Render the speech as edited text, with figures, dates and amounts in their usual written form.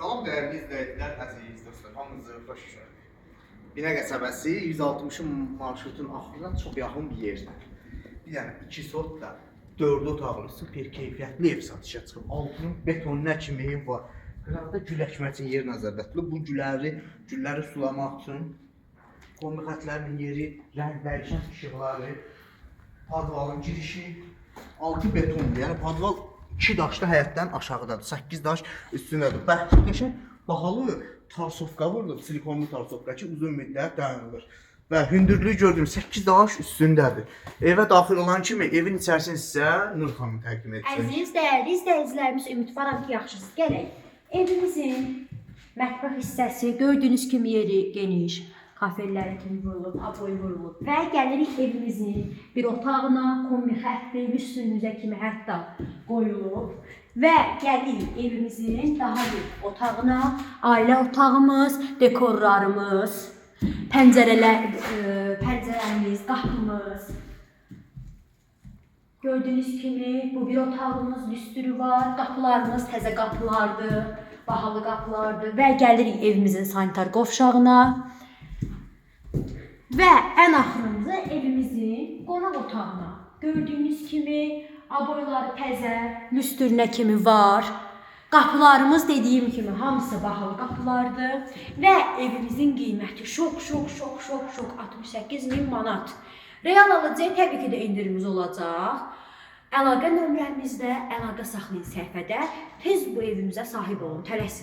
Salam dəyərli izləyicilər, əziz dostlar, hamınızı xoş gördük. Binə qəsəbəsi 160-ın marşrutun axırına çox yaxın bir yerdə. Bir dənə 2 sotda 4 otaqlı super keyfiyyətli ev satışa çıxıb. Altının betonuna kimi ev var. Qıraqda gül əkmək üçün yer nəzərdə tutulub. Bu gülləri, gülləri sulamaq üçün kombi xətlərinin yeri, rəng dəyişən işıqları, padvalın girişi, altı betondur. Yəni padval 2 daşlı həyətdən aşağıdadır. 8 daş üstündədir. Bərk qəşəng bahalı tarsovka vurulub, silikonlu tarsovka ki, uzun müddət dayanılır. Və hündürlüyü gördüyüm 8 daş üstündədir. Evə daxil olan kimi evin içərisini sizə Nur xanım təqdim edəcək. Əziz, dəyərli izləyicilərimiz, ümidvaram ki, yaxşısınız. Gələk. Evimizin mətbəx hissəsi gördüyünüz kimi yeri geniş, kafelləri kimi vurulub, aboy vurulub və gəlirik evimizin bir otağına, kombi xətti üstünüzə kimi hətta qoyulub və gəlirik evimizin daha bir otağına, ailə otağımız, dekorlarımız, pəncərələr, pəncərəmiz, qapımız. Gördüyünüz kimi bu bir otağımız, lüstrü var, qapılarımız təzə qapılardır, bahalı qapılardır və gəlirik evimizin sanitar qovşağına. Və ən axırıncı evimizin qonaq otağına. Gördüyünüz kimi aboyları təzə, lüstrünə kimi var. Qapılarımız dediyim kimi hamısı bahalı qapılardır və evimizin qiyməti şox şox şox şox şox 68 min manat. Real alıcıya təbii ki də endirimimiz olacaq. Əlaqə nömrəmizdə əlaqə saxlayın səhifədə. Tez bu evimizə sahib olun, tələsin.